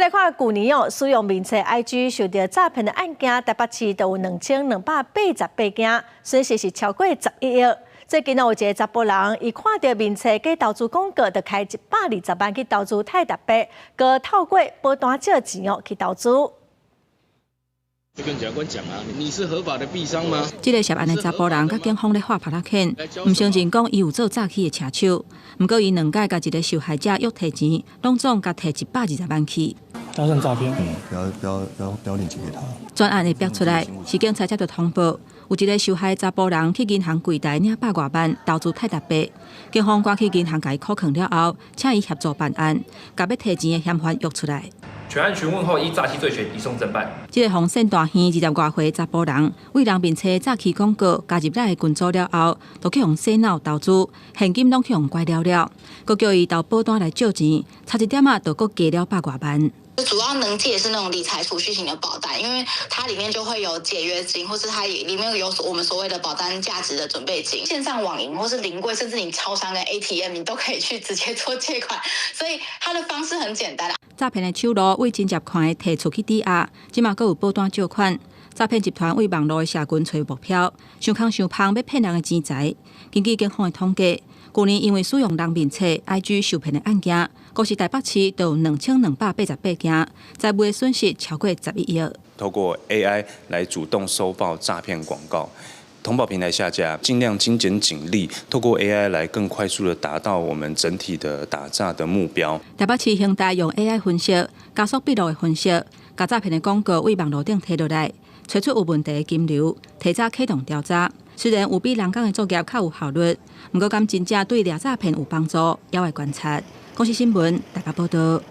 再來看舊年哦，使用面冊 IG 受著詐騙的案件，台北市就有2288件，損失是超過11億。最近有一个查埔人，伊看著面冊假投資廣告，就開120萬去投資泰達幣，閣透過保單借錢哦去投資。就跟檢察官講啊，你是合法的幣商嗎？這个涉案的查埔人佮警方咧喝拍仔拳，毋承認講伊有做詐欺的車手。毋過伊兩擺共一个受害者約提錢，攏總共提120萬去。搭訕詐騙，嗯，不要不要不要不要鏈接給他。全案會爆出來，是警察接著通報，有一个受害查埔人去銀行櫃台領百外萬投資泰達幣，警方趕去銀行共伊扣銬了後，請伊協助辦案，共欲提錢的嫌犯約出來。全案詢問後，依詐欺罪嫌移送偵辦。這个予姓大耳20外歲查埔人，為人面冊詐欺廣告加入咱的群組了後，就去予洗腦投資，現金攏去予拐了了，閣叫伊投保單來借錢，差一點仔就閣加了百外萬。主要能借是那種理財儲蓄型的保單，因為它裡面就會有解約金，或是它裡面有我們所謂的保單價值的準備金。線上網銀或是臨櫃，甚至你超商跟 ATM，你都可以去直接做借款，所以它的方式很簡單。詐騙的手路為真濟款的提出去抵押，這馬閣有保單借款。詐騙集團為網路的社群揣目標，傷空傷芳欲騙人的錢財。根據警方的統計，舊年因為使用人面冊 IG 受騙的案件，光是台北市就有2288件，財務的損失超過11億。透過 AI 來主動收報詐騙廣告，通報平台下架，盡量精簡警力，透過 AI 來更快速的達到我們整體的打詐的目標。台北市刑大用 AI 分析，加速筆錄的分析，共詐騙的廣告為網路頂提落來，揣出有問題的金流，提早啟動調查。雖然有比人工的作業較有效率，毋過敢真正對掠詐騙有幫助，猶愛觀察。公視新聞，台北報導。